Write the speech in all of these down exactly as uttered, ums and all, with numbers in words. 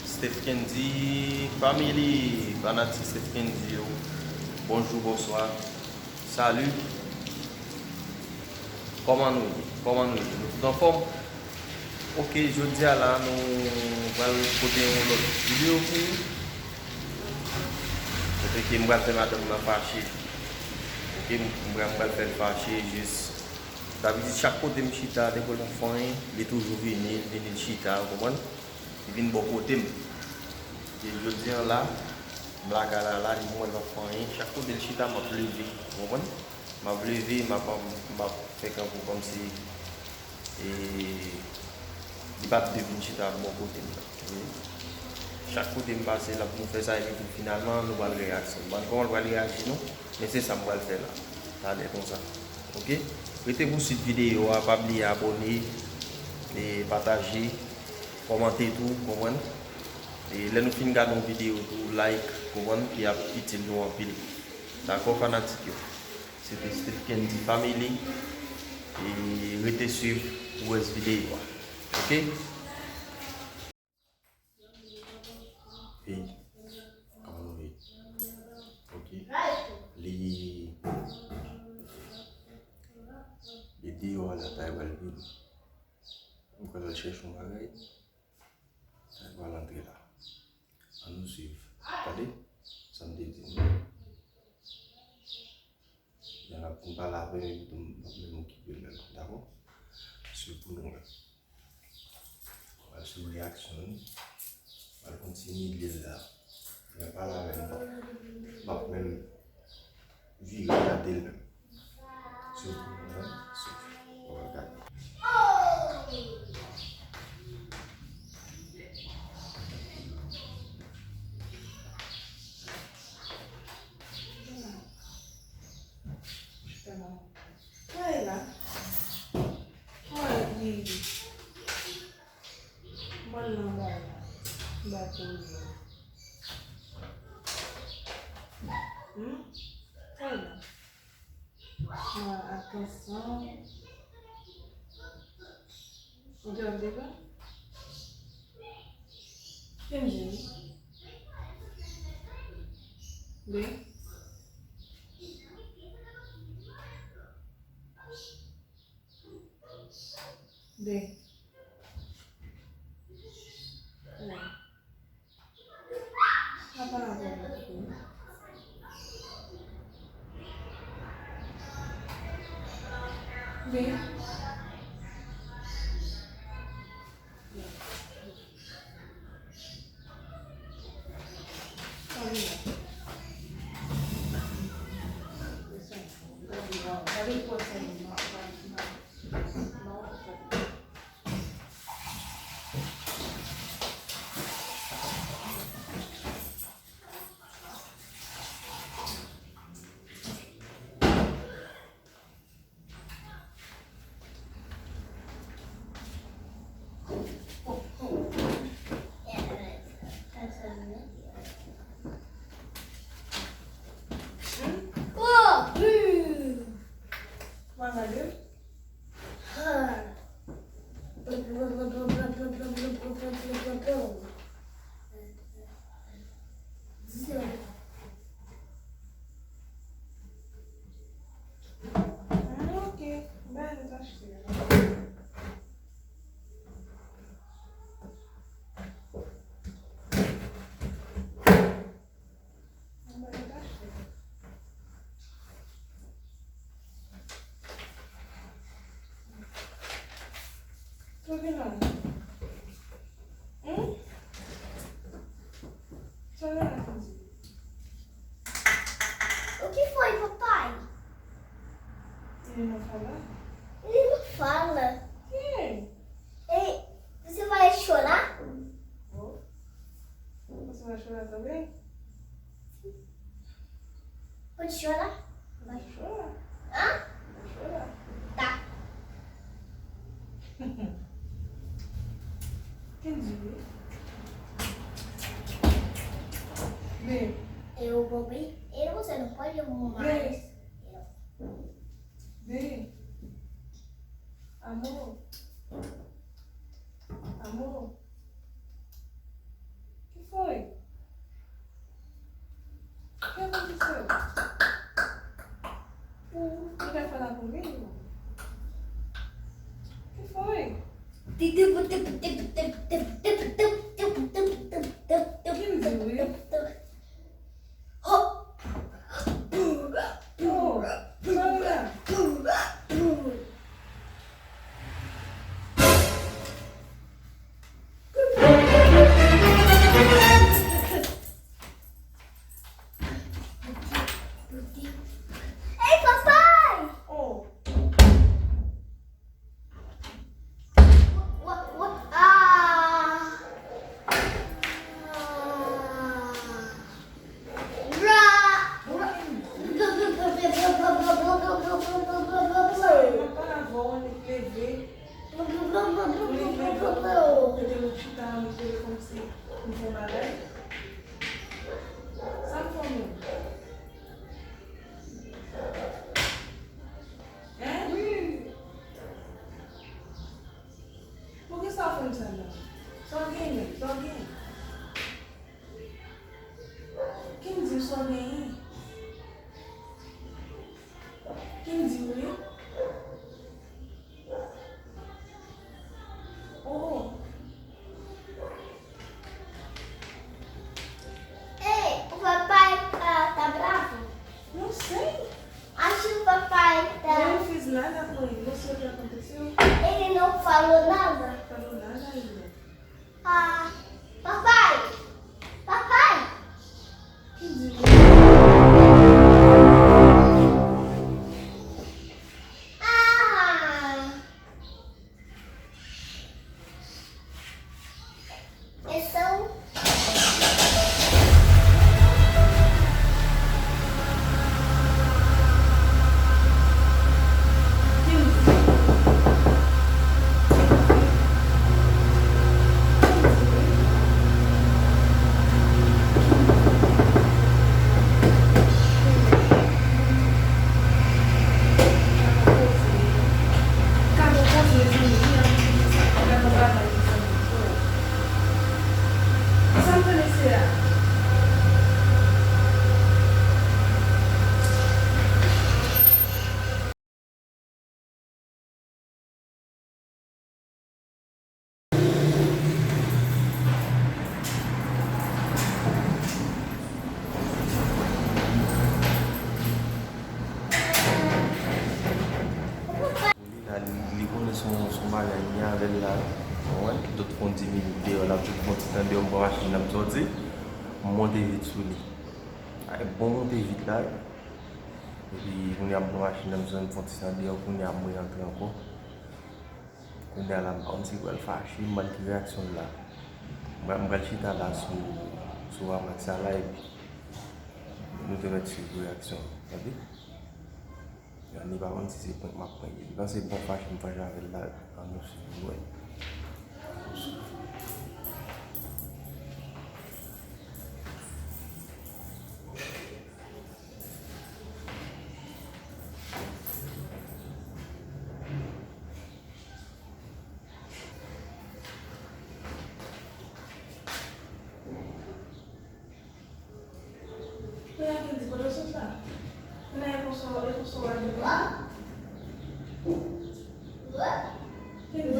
Steph Kendy family, fanatik Steph Kendy yo, bonjou, bonswa, salut. Kòman nou ye? Kòman nou ye? Nou tout anfòm? Ok, jodi a la nou pral pote yon lòt videyo pou ou. Kote ke m pral fè madanm nan fache. Ok, m pral, m pral fè l fache jis. Dabitid, chak kote m chita, depi l ap fè anyen, li toujou vini, li vini, l chita, ou konprann? Li vin bò kote m. E jodi a la, m lakay la, la, li mwen l ap fè anyen. Chak kote l chita, m ap leve, ou konprann? M ap leve, m ap, m ap fè kanpe kòmsi, e, li pa t dwe vin chita bò kote m nan. Chak kote m pase, l ap, nou fè sa, epi tou finalman, nou pral reyaksyon. Ban kòman l pral reyaji, non? Men se sa m pral fè la. Talè konsa. Ok? Rete pou swit videyo a, pa bliye abòne, e pataje, kòmante tou, konprann? E lè nou fin gade yon videyo tou, like, konprann, ki ap itil nou anpil. Dakò, fanatik yo? Se te Steph Kendy Family. E rete swiv pou rès videyo a. Ok? Hey, kòman nou ye? Ok. Li, li deyò a la, ta pral vini. Mwen pral al chèche yon bagay. Ta pral antre la. Ann nou swiv. Tande? Sa m te di nou. Lè n ap fin pale avè l, epi tou m p ap menm okipe l menm, dakò? Swiv pou nou wè. Pral swiv reyaksyon l. Pral kontinye li la. Lè n pale avè l, m p ap, m p ap menm vire gade l menm. Swiv pou nou wè. Swiv. Pral gade. Kay la. Kay li. Mwen nan mwen la. Ba pou li. Hmm? Kay la. Mwen atansyon. Ou te ap devan? Kenji. De. De. Wi. Apa la vou. De. Li nan fal la. Li nan fal la. Ken? E, se pa cho la? Oh. Ou se pa cho la tanbe? Ou cho la? Ou cho la? Hein? Ou cho la? Ta. Kendy wi. Men. E ou bon wi. E ou se nou pa yo bon mais. Men. Amor. Amor. Ki fè? Ki fè? Ou, ou ka fè la pou mwen. Ki fè? Kendy wi. Oh, sa w la? Ey, papay! Oh. Wa, wa, ah. Bra. Bra. Sa yo, mwen pa la vwa w annik leve. Ou leve, ou mete nou chita, nou leve kòmsi nou fè yon bagay. Sa m fè w menm? Hein? Wi. Poukisa w fè m sa la? Sa w genyen? Sa w genyen? Kendy, sa w genyen? Kendy wi. Oh. Ei, o papai tá, tá bravo? Não sei. Acho que o papai tá. Ele não fez nada com ele, não sei o que aconteceu. Ele não falou nada? Falou nada ainda. Ah, papai! Papai! Kendy. Ah! Atenção! Li la, li, li konnen se yon, se yon bagay li avè l la. Ou konprann? Dòt fè yon dis minit deyò, l ap jis fè yon ti tan deyò, m pran machin nan, m sòti, m monte vit sou li. Ay, bon monte vit la. Epi kounye a m pran machin nan, m sòti, m fè yon ti tan deyò, kounye a m reantre ankò. Kounye a la, m pa konn si l pral fache, m pral ki reyaksyon l la. M pral, m pral chita la sou, sou ramak sa la, epi nou te mèt swiv reyaksyon l, tande? Ann, li pa konn si se prank m ap prank li. Li panse bon fache m fache avè l la, ann nou swiv, nou wè. Kounye a Kendy, kote w sot la? Kounye a e konsa, e konsa w al vin la? Kendy.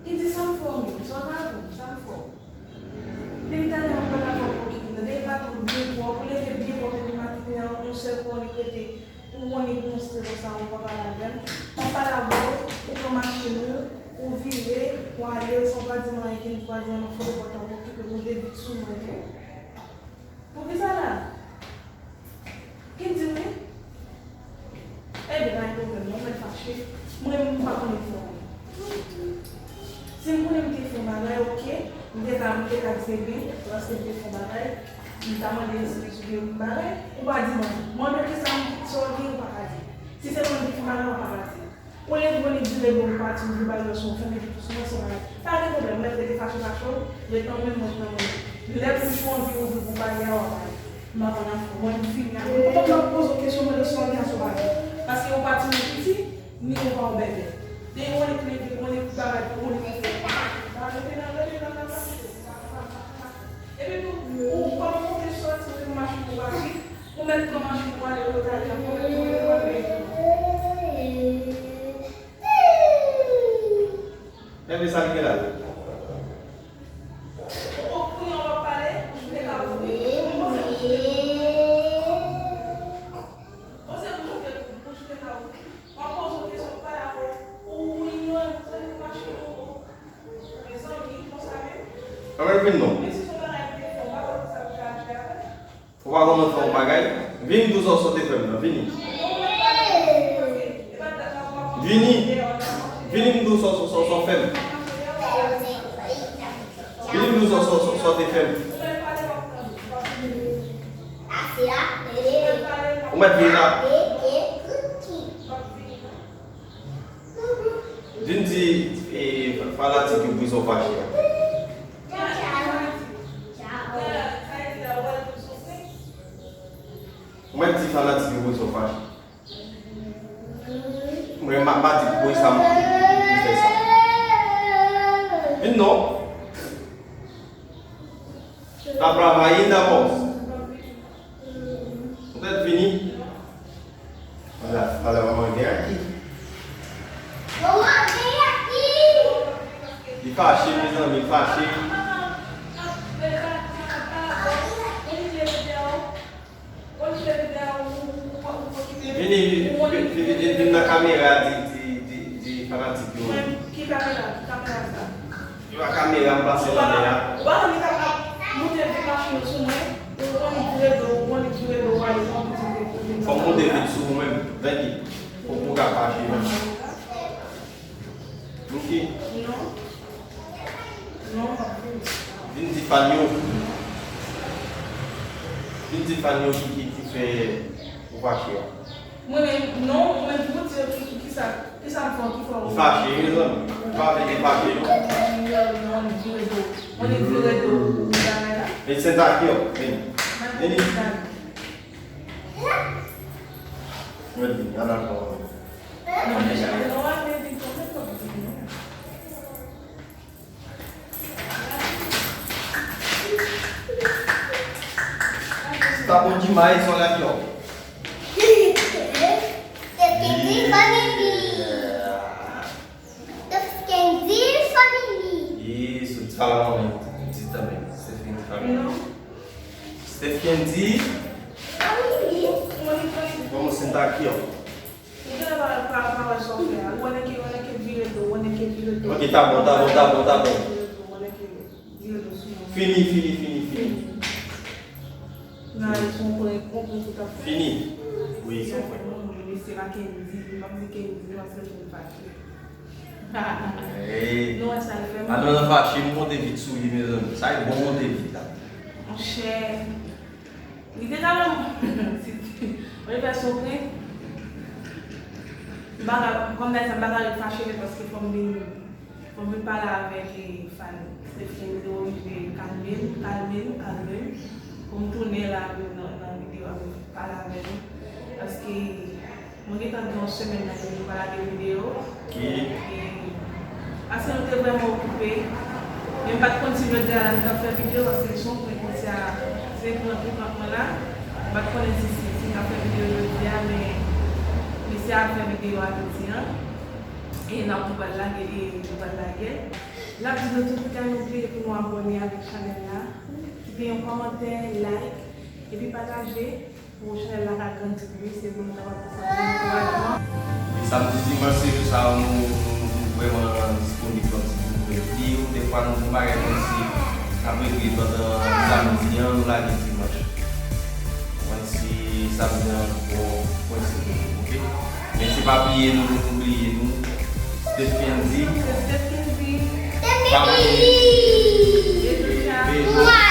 Kendy, sa m fè w menm? Sa w ta fè m? Sa m fè w? Depi talè m ap pale avè w pou Kendy, depi maten w byen pwòp, ou leve byen pwòp depi maten, kounye a yon sèl kou w annik rete. Ou konnen pou yon sitwasyon sa, ou pa pale avè m. M ap pale avè w, ou pran machin ou, ou vire, ou ale, san w pa di m anyen, Kendy pa di anyen, m ap fout ou pòt la, ou okipe m, ou devit sou mwen, oke? Poukisa la? Kendy wi. Ebyen, Ka di se byen, paske m te fè yon bagay, m ta mande eskiz oubyen yon bagay, ou pa di mwen. Mwen menm ki sa m, sa w gen, ou pa ka di. Si se mwen ki fè yon bagay, ou pa ka di. Olye di mwen li dire do ou pati, ou vle pale sou ou, fè mete tout sou mwen, se yon bagay. Pa gen pwoblèm, mwen rete fache fache w, ret nan mwen, mwen ret nan mwen. Lè bouch ou anvi ouvri pou pale a, w ap pale. M pa konn afè w, mwen m fini avè w. Mwen p ap poze w kesyon, mwen rete sou òdinasyon pa gen. Paske ou pati, ou piti, ni ou pa yon bèbè. Depi ou konnen ki leve, ou konnen ki bagay, ou konnen ki fè. Pa rete nan, rete nan, nan, nan. Epi tou, ou pa monte soti, ou te pran machin ou pati, ou mèt pran machin ou ale, ou rete ale ankò, ou mèt pran machin ou ale. Enben, sa l gen la? Ou kounye a w ap pale, ou te ka ouvri. Ou panse ou te Bon, se pou nou te, pou nou te ka ouvri. W ap poze w kesyon, w pale avè w. Ou, ou ignoran, ou pran machin ou, ou. Mezanmi, konsa menm. Anmèl vin non. Men si se yon bagay m te fè, w pa konn sa m te aji avè l. Ou pa konn fè yon bagay? Vin m di w sa w te fè m nan, vini. Bon, mwen pale, paske e pa dat la w ap Vini. Vini m di w sa w, sa w, sa w fè m. Vini m di w sa w, sa w, sa w te fè m. Ou mèt vin la. Vin di, e, fanatik yo poukisa w fache a. Ou mèt di fanatik yo poukisa w fache. Mwen, m ap di poukisa m, m fè sa. Vin non. N ap travay dabò. Poutèt vini. Ala, ala, manman gen aki. Li fache, mezanmi, li fache. Vini, vin, vin, vin, vin nan kamera, di, di, di, di fanatik yo. Mwen, ki kamera? Ki kamera sa? Yo a kamera m pase nan men la. Ou pa konn li kapab moute vit machin yo sou mwen, ou konn vire do, ou konn vire do, ou ale pran piti de pou vin. Fò m moute vit sou ou menm, venti. Pou, pou w ka fache menm. Ok. Non. Non, m ap vini. Vin di fan yo. Vin di fan yo ki, ki, ki fè ou fache a. Mwen menm, non, ou menm ki pou di yo ki, ki, ki sa, ki sa m fè w, ki fè w. Ou fache, wi, zanmi. Ou pa vle gen fache, non. Non, non, vire do. Mwen vire do, ou bagay la. Men se ta ki yo, vini. Vini. Mwen di, an avan. Non, men chale, non, an men di, kòman w ap di, non? Sa bon di may son la ki yo. Steph Kendy family. Steph Kendy family. Yes, ou di sa la manman, ou di tanmen. Steph Kendy family. Non. Steph Kendy. Family. Kòman se ta ki yo. Ou genlè pa, pa, pa wè sa w fè a. Ou wè nèg ki, wè nèg ki vire do, wè nèg ki vire do. Ok, ta bon, ta bon, ta bon, ta bon. Vire do, wè nèg ki vire do sou mwen. Fini, fini, fini, fini. Nan, se yon prank, yon prank ou t ap fè. Fini. Wi, se yon prank. Mesye pa Kendy, li p ap di Kendy, paske l vin fache. Hey. Nou wè sa l fè m. Adan nan fache, m monte vit sou li, mezanmi. Sa e bon monte vit la. Monchè. Li te ka ban m. Mwen fè sou prank. M pa ka, kòm dayisa, m pa ka ret fache, men paske fò m vin, fò m vin pale avèk, eh, fan. Se fè m te oblije kalme m, kalme m, kalme m. Pou m tounen la, nan, nan videyo a, pou m pale avè nou. Paske Mwen gentan gen yon semèn la ke nou pa lage videyo. Ki? E, paske nou te vrèman okipe. Men m pa t konn si jodi a la nou t ap fè videyo, paske se yon prank mesye a, se prank li prank mwen la. M pa t konnen si, si, si n ap fè videyo jodi a, men mesye a ap fè videyo a jodi a. E n ap, nou pral lage, e nou pral lage. N ap di nou tout, pa bliye pou nou abòne avèk chanèl la. Kite yon kòmantè, like, epi pataje. Pou chanèl la ka grandi plis e pou nou kapab fè ankourajman. E samdi, dimanch, se jou sa yo nou, nou, nou vrèman disponib kòmsi pou nou fè videyo. Defwa nou fè yon bagay kòmsi n ap regle pandan samdi an, nou lage dimanch. Kòmsi samdi an twò kòmsi pou nou, oke? Men se pa bliye nou, nou bliye nou. Steph Kendy. Steph Kendy. Family. E jodi a, Mwen